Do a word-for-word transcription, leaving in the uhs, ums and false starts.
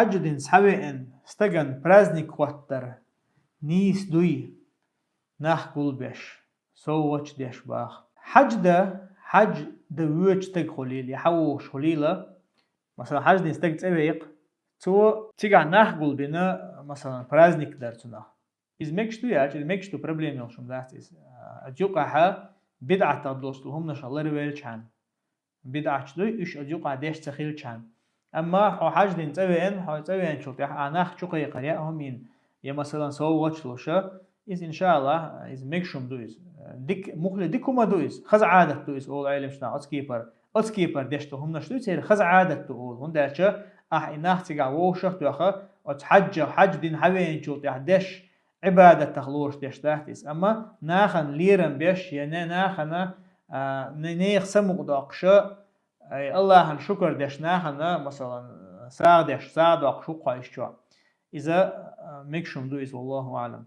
Хьаьжа дин схьавеана стагана праздник хӀоттар нийса дуй, нах гулбеш, совгӀаташ деш баха. Хьаьж да, хьаьж да воьдуш стаг хулийла, я хьавогӀуш хулийла, масала, хьаьжа дин стаг цӀавейкха, цо цигахь нах гулбина, масала, праздник дар цунах. Иза мегаш ду яхаш, иза мегаш ду, проблема йолуш хӀума дац иза. Оцу юкъахь бидӀатах долуш долу хӀуманаш ларвелчхьана. БидӀаташ дуй, уьш оцу юкъахь деш ца хилчхьана. Амма хьо хьаьжа дин цӀавеана, хьо цӀавеанчул тӀаьхьа а нах чукхайкхар яа хӀума йина, я, масалан, совгӀаташ луш, иза, иншааллахӀ, иза мегаш хӀума ду иза. Дика, муххале дика хӀума ду иза. Хаза Ӏадат ду иза, олу Ӏеламнаха, оцу кепара. Оцу кепара деш долу хӀуманаш дуй церан, хаза Ӏадат ду олу. ХӀунда аьлча ахь и нах цигахь вовшах а тоьхна, оцу хьаьжа, хьаьжа дин схьавеанчул тӀаьхьа деш, Ӏибадатах лоруш деш дац иза. Амма нахана лерам беш, я не-, нахана, а, не-, нехан самукъадоккхуш, ай, АллахӀана шукар деш нахана, масалан, сагӀа деш, сагӀа доккхуш хӀокху хьаьжа чохь. Иза, а, мегаш хӀума ду иза, валлахӀу аӀлам.